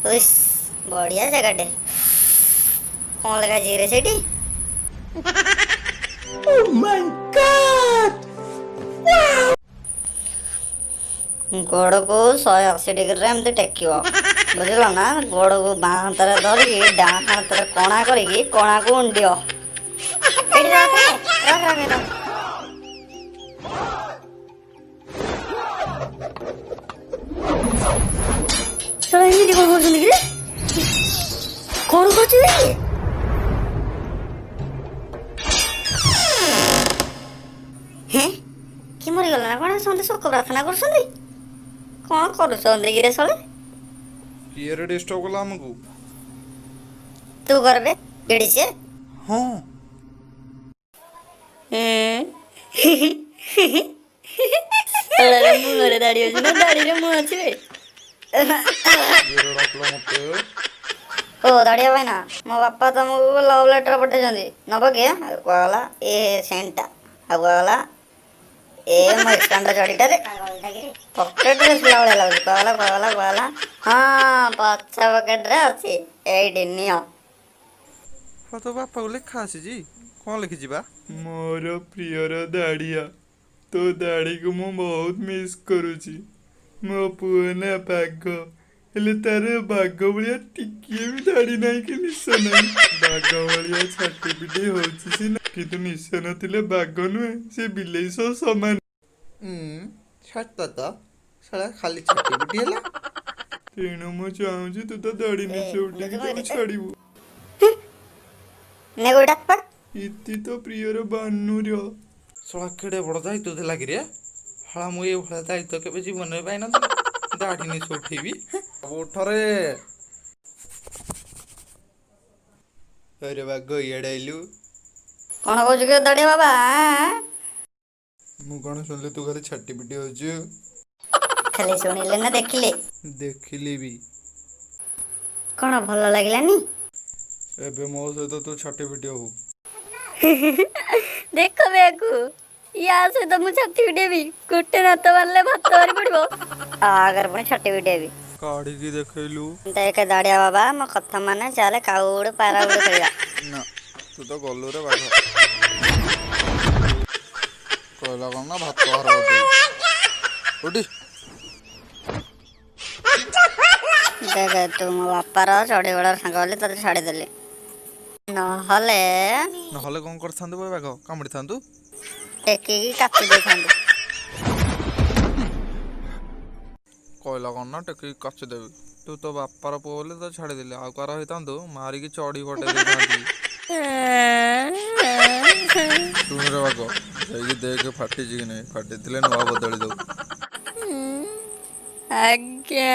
ଉସ୍, ବଢିଆ ଜାଗାଟେ। କଣ ଲେଖା ଅଛି ରେ ସେଇଠି? ଗୋଡକୁ 180 ଡିଗ୍ରୀରେ ଏମିତି ଟେକିବ, ବୁଝିଲ ନା? ଗୋଡକୁ ବାଁ ହାତରେ ଧରିକି ଡାହାଣ ହାତରେ କଣା କରିକି କଣାକୁ ଉଣ୍ଡିବ। ଏଇଠି ରଖ, ରଖ, ରଖ, ରଖ। ଶଳା ଏମିତି କଣ କରୁଛନ୍ତି କିରେ? କଣ କରୁଛୁ ବେ? ହେଁ, କି ମରିଗଲା ନା କଣ? ସମସ୍ତେ ଶୋକ ପ୍ରାର୍ଥନା କରୁଛନ୍ତି। କଣ କରୁଛନ୍ତି କିରେ ଶଳେ? କିଏରେ ଡିଷ୍ଟର୍ବ କଲା ଆମକୁ? ତୁ କରବେ ଏଠି ସିଏ। ହଁ। ଶଳାର ମୁହଁରେ ଦାଢି ଅଛି ନା ଦାଢିରେ ମୁହଁ ଅଛି ବେ? କିଏରେ ଡାକିଲା ମତେ? ଓ ଦାଢିଆ ଭାଇନା, ମୋ ବାପା ତମକୁ ଲଭ୍ ଲେଟର ପଠେଇଛନ୍ତି, ନବ କି? ଆଉ କୁହାଗଲା ଏ ସେଣ୍ଟଟା, ଆଉ କୁହାଗଲା ଏ ମୋ ଏକ୍ସପାଣ୍ଡର ଚଡ଼ିଟାରେ ପକେଟରେ ଥିଲା ଭଳିଆ ଲାଗୁଛି। କୁହାଗଲା, କୁହାଗଲା, କୁହାଗଲା। ହଁ, ପଛ ପକେଟରେ ଅଛି, ଏଇଠି ନିଅ। ହଁ, ତୋ ବାପାକୁ ଲେଖା ଆସିଛି? କଣ ଲେଖିଛି ବା? ମୋର ପ୍ରିୟର ଦାଢ଼ିଆ, ତୋ ଦାଢ଼ିକୁ ମୁଁ ବହୁତ ମିସ୍ କରୁଛି। ମୋ ପୁଅ ନା ବାଘ, ହେଲେ ତାର ବାଘ ଭଳିଆ ଟିକିଏ ବି ଦାଢ଼ି ନାହିଁ କି ନିଶ ନାହିଁ। ବାଘ ଭଳିଆ ଛାଟି ପିଟି ହଉଛି ସିନା, କିନ୍ତୁ ନିଶ ନଥିଲେ ବାଘ ନୁହେଁ, ସେ ବିଲେଇ ସହ ସମାନ। ସତ ତ, ଶଳା ଖାଲି ଛାଟି ପିଟି ହେଲା। ତେଣୁ ମୁଁ ଚାହୁଁଛି ତୁ ତୋ ଦାଢ଼ି ନିଶ ଉଠେଇକି ତାକୁ ଛାଡ଼ିବୁ। ନେ ଗୋଇଟା। ଇତି ତ ପ୍ରିୟର ବାନୁର। ଶଳା କେଡ଼େ ବଡ଼ ଦାୟିତ୍ୱ ଥିଲା କିରେ? ଶଳା ମୁଁ ଏଇଭଳିଆ ଦାୟିତ୍ୱ କେବେ ଜୀବନରେ ପାଇନଥିଲି। ଦାଢ଼ି ନିଶ ଉଠେଇବି ଉଠରେ। ଆରେ ବାଘ, ଇଆଡ଼େ ଆଇଲୁ। କଣ କହୁଛୁ କି ଦାଢିଆ ବାବା? ମୁଁ କଣ ଶୁଣିଲି ତୁ ଖାଲି ଛାଟି ପିଟି ହଉଛୁ। ଖାଲି ଶୁଣିଲେ ନା ଦେଖିଲେ? ଦେଖିଲି ବି। କଣ ଭଲ ଲାଗିଲାନି? ଏବେ ମୋ ସହିତ ତୁ ଛାଟି ପିଟି ହବୁ। ଦେଖ ବେକୁ, ୟା ସହିତ ମୁଁ ଛାଟି ପିଟି ହେବି, ଗୋଟେ ନାତ ମାରିଲେ ଭାତ ବାହାରି ପଡିବ, ଆଗରେ ପୁଣି ଛାଟି ପିଟି ହେବି। କାଢିକି ଦେଖେଇଲୁ। ଦେଖେ ଦାଢିଆ ବାବା, ମୋ କଥା ମାନେ ଚାଲେ କାଉଡୁ ପାରାଉଡୁ ଖେଳିବା। ନା, ତୁ ତ ଗଲୁ ରେ ବାଘ। କହିଲା କଣ ନା ଭାତ ବାହାର କରିଦେବି। ଉଠି। ଦେଖେ, ତୁ ମୋ ବାପାର ଚଢେଇ ବେଳର ସାଙ୍ଗ ବୋଲି ତତେ ଛାଡ଼ିଦେଲି, ନହେଲେ ନହେଲେ କଣ କରିଥାନ୍ତୁ ବେ ବାଘ? କାମୁଡ଼ିଥାନ୍ତୁ? ଟେକିକି କାଚି ଦେଇଥାନ୍ତି। କହିଲା କଣ ନା ଟେକିକି କାଚି ଦେବି। ତୁ ତୋ ବାପାର ପୁଅ ବୋଲି ତୋ ଛାଡ଼ିଦେଲି, ଆଉ କାହାର ହେଇଥାନ୍ତୁ ମାରିକି ଚଢି ଫଟେଇ ଦେଇଥାନ୍ତି। ଶୁଣରେ ବାଘ, ଯାଇକି ଦେଖେ ଫାଟିଛି କି ନାହିଁ, ଫାଟିଥିଲେ ନୂଆ ବଦଳି ଦବୁ। ଆଜ୍ଞା।